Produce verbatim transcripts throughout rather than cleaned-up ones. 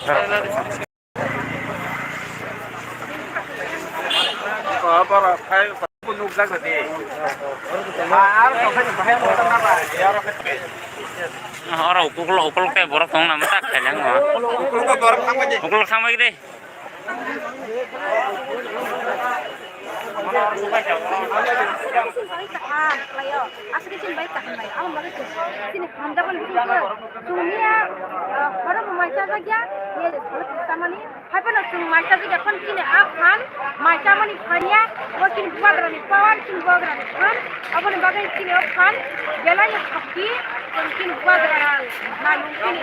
Oro ukulok, ukulok tei borok tong nang tak khaileng o. Ukulok thangbai de. Aswk chini bai kaham bai, aboni bagwi chini hamjakmani bisingtwi chwngni a, ah, khoroknwi mai chajakya, ye saluk tamani. Haiphano chwng mai chajakya phano chini a phan mai chamani phaiya, o chini bubagrani power, chini bubagrani phan, aboni bagwi chini o phan belai no sakti, chwng chini bubagrani naimung chini.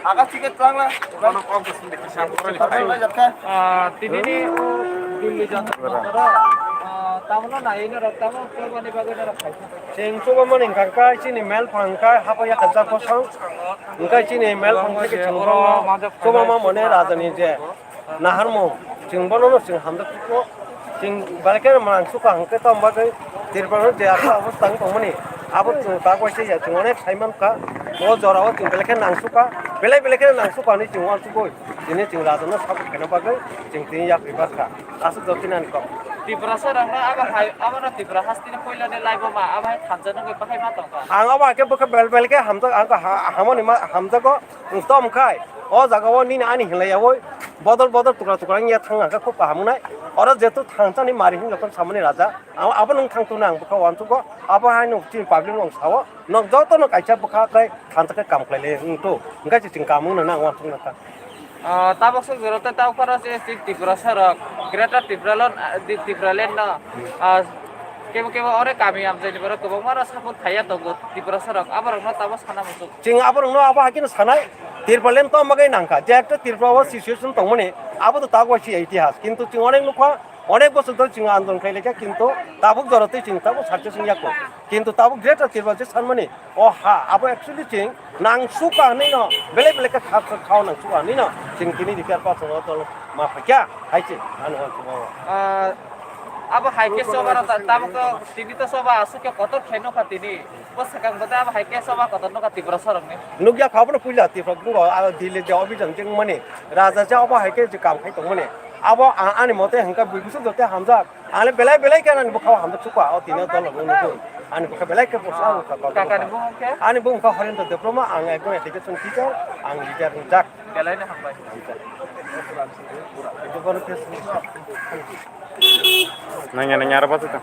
Aga ticket lang lang. Ah, tini ni, oh, Delhi jang. Ah, tamo na nai na rok tamo, tamo ni bagwi na rok khai. Chwng chubamani hwnkha khe chini mel phang khe hapaiya kajak bosong. Hwnkhe chini mel phang khe chwng borokno chubama mane rajani je. Naharmung, chwng bonono chwng hamjak tukgo. Chwng belai kheno nangsukha hwnkhe tamo bagwi Tripura no je aswk obostha wng tongmani, abo chwng tak waisa ya, chwng onek sai mankha. O jorao chwng belai kheno nangsukha, belai belai kheno nangsukha hinwi chwng uansukgwi tini chwng rajano support khaina bagwi chwng tini yapri barkha. Aswk jotoni ani kok. Tiprasa rokno abo hai, abono Tripura hasteni puilani laibuma abo hai thansa nugwi bahai ma tongkha. Ang abo hai khe bwkha bel bel khe hamjak, ang khe ha-, hamoni ma hamjago. Wng tong khai, o jaga o nini ani hinlai yaui bodol bodol tukra tukra wngya thang hwnkhe khub kaham wngnai. Oro jetu thangsani mari hwnwi joto samani raja, abo, abo nwng thang tongna ang bwkha uansukgo. Abo hai nwng chini public nwng sao, nwng jotono kaisa bwkha khe thansa khe kam khlai lai wng tu, hwnkhe se chwng kam wngna nang uansukna kha. Ah, tabuk swk jora tei tabuk phano se chini Tiprasa rok, Greater Tipraland, ah, di-, Tipraland no, ah, kebo kebo ore kami amchaini borok kwbangma rok support khaiya tongo Tiprasa rok, abo rokno tamo sana muchung. Chwng aborokno abo hai kheno sanai, Tipraland tamo bagwi nangkha, je ekta Tripura o situation tongmani, abo to tabuk waisa itihas, kintu chwng onek nukha, onek bosor dhori chwng andolon khlai laikha, kintu tabuk jora twi chwng tabuk success wngya kho, kintu tabuk Greater Tripura je sanmani, o ha, abo actually chwng nangsukha hinwi no, belai belai khe kha, kha, khao nangsukha hinwi no, chwng tini repair person o tong ma phaikha, hai se, ano uansukma o. Ah, abo hai khe choba rok ta-, tabuk to tini to choba aswk khe kotor khe nukha tini. Bwswkang bo tei abo hai khe choba kotor nukha Tiprasa rokni. Nukya kha, abono puila Tiprasa bugo, ah, Delhi je office ang chengmani, raja je abo hai khe je kam khai tongmani. Abo a-, ani mote hwnkha bui bwswk joto hamjak. Ang le belai belai khe ani bwkha o hamjak sukha, o tini o dol rok nukgo. Ani bwkha belai khe bwswk ang kha, kha, kakani bumung khe? Ani bumung kha Horendra Debbarma, ang ekdom education teacher, ang leader wngjak. Belai no hambai. Nangya, nangya, aro bachai ta.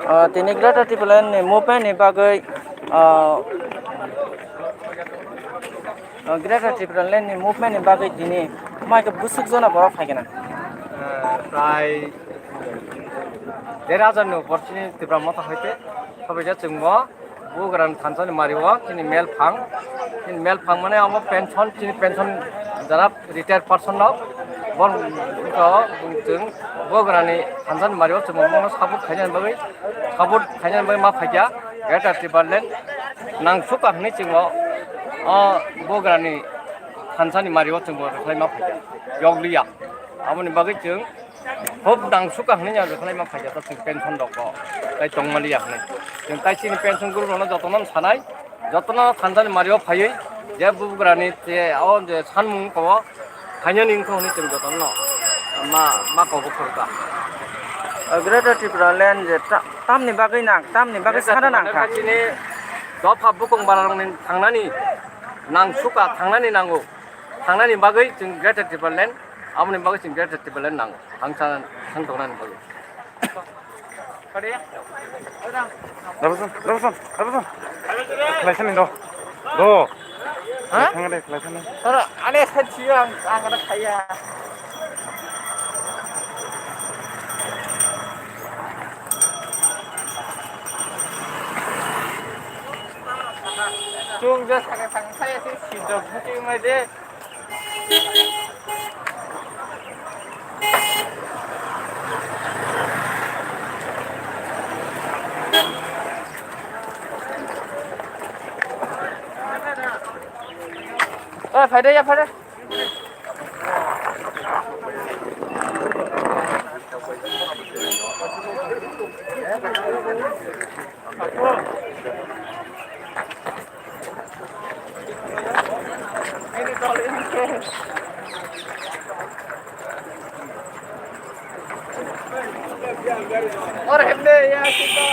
Ah, tini Greater Tipraland ni movement ni bagwi, ah, ah, Greater Tipraland ni movement ni bagwi tini mai khe bwswk jona borok phai khe na? Ah, prai der hajar ni upor chini Tipra Motha hoite, sobaija chwngbo Bubagrani thansani mario chini mel phang, chini mel phang mane amo pension, chini pension jara retired person rok, bon to chwng Bubagrani thansani mario chwng bono support khainani bagwi, support khainani bagwi ma phaikha Greater Tipraland nangsukha hinwi chwngbo o Bubagrani thansani mario chwngbo rwkhlai ma phaikha, yokliya. Aboni bagwi chwng Hub nangsukha hinwi ang rwkhlai ma phaikha, chwng pension rok bo tei tongmaliya hinwi. Chwng tai chini pension group rokno jotono sanai, jotono thansani mario phaiwi je Bubagrani je o je sanmung ko khainani wngkha hinwi chwng jotono ma, ma kobo khorokha. Greater Tipraland je ta-, tamni bagwi nang, tamni bagwi sana nangkha. Chini dopha bukung bara rokni thangnani nangsukha, thangnani nango, thangnani bagwi chwng Greater Tipraland, aboni bagwi chwng Greater Tipraland nango. Thangsa thang tongnani bagwi. Dabasan, dabasan, dabasan. Khlaisani do. Do. Ha? Thang de khlaisani. Sir, ane sa chiyo ang, ang ada kaya. Chwng je sakha sakha saya se sijak bwtwi wngnai de. Oi, phai de, ya phai de. Ora hemde ya kita.